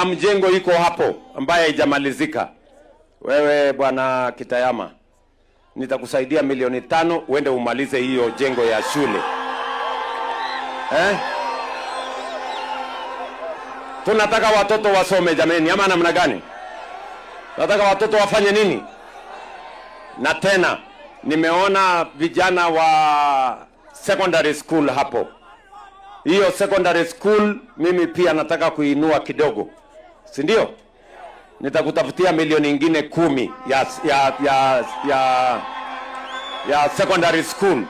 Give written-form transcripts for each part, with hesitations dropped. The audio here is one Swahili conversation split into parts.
Mjengo iko hapo ambaye haijamalizika. Wewe Bwana Kitayama, nitakusaidia milioni 5 uende umalize hiyo jengo ya shule, eh? Tunataka watoto wasome jameni, ama namna gani? Tunataka watoto wafanye nini? Na tena nimeona vijana wa secondary school hapo. Hiyo secondary school mimi pia nataka kuinua kidogo, si ndio? Nitakutafutia milioni ingine 10 ya secondary school,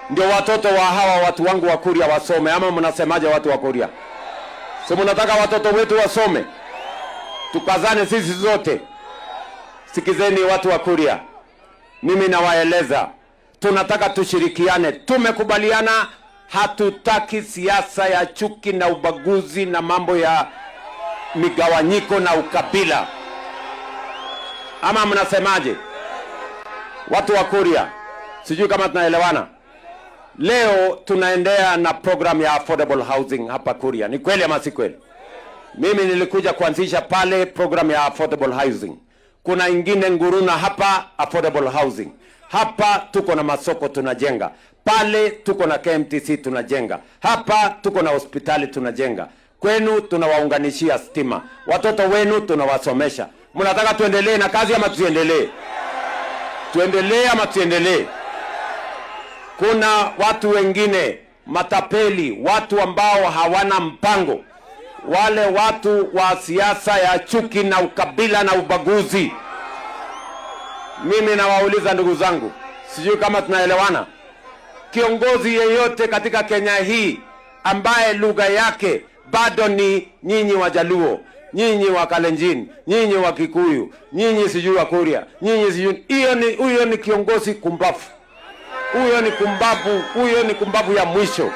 ndio watoto wa hawa watu wangu wa Kuria wasome. Ama mnasemaje, watu wa Kuria? Si mnataka watoto wetu wasome? Tukazane sisi zote. Sikizeni watu wa Kuria, mimi nawaeleza, tunataka tushirikiane. Tumekubaliana, hatutaki siasa ya chuki na ubaguzi na mambo ya migawanyiko na ukabila. Ama mnasemaje, watu wa Kuria? Sijui kama tunaelewana. Leo tunaendea na program ya affordable housing hapa Kuria. Ni kweli ama si kweli? Mimi nilikuja kuanzisha pale program ya affordable housing. Kuna ingine Nguruna hapa affordable housing. Hapa tuko na masoko tunajenga, pale tuko na KMTC tunajenga, hapa tuko na hospitali tunajenga. Kwenu tunawaunganishia stima, watoto wenu tunawasomesha. Mnataka tuendelee na kazi ama tusiendelee? Tuendelee ama tusiendelee? Kuna watu wengine matapeli, watu ambao hawana mpango, wale watu wa siasa ya chuki na ukabila na ubaguzi. Mimi nawauliza ndugu zangu, sijui kama tunaelewana. Kiongozi yeyote katika Kenya hii ambaye lugha yake bado ni nyinyi Wajaluo, nyinyi wa Kalenjin, nyinyi wa Kikuyu, nyinyi sijui wa Kuria, nyinyi sijui, hiyo ni huyo ni kiongozi kumbafu. Huyo ni kumbavu, huyo ni kumbavu ya mwisho.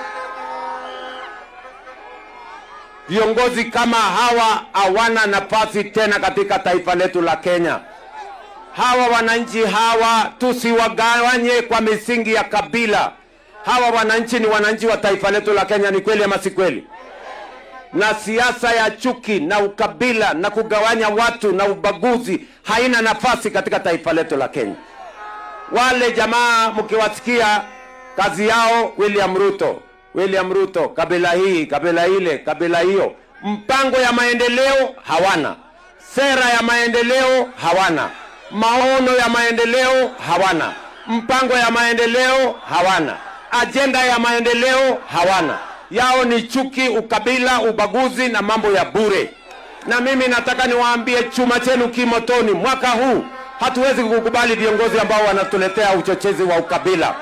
Viongozi kama hawa hawana nafasi tena katika taifa letu la Kenya. Hawa wananchi hawa tusiwagawanye kwa misingi ya kabila. Hawa wananchi ni wananchi wa taifa letu la Kenya, ni kweli ama si kweli? Na siasa ya chuki na ukabila na kugawanya watu na ubaguzi haina nafasi katika taifa letu la Kenya. Wale jamaa mkiwasikia kazi yao William Ruto, William Ruto, kabila hii, kabila ile, kabila hiyo, mpango ya maendeleo hawana, sera ya maendeleo hawana, maono ya maendeleo hawana, mpango ya maendeleo hawana, ajenda ya maendeleo hawana. Yao ni chuki, ukabila, ubaguzi na mambo ya bure. Na mimi nataka niwaambie, chuma chenu kimotoni. Mwaka huu hatuwezi kukubali viongozi ambao wanatuletea uchochezi wa ukabila.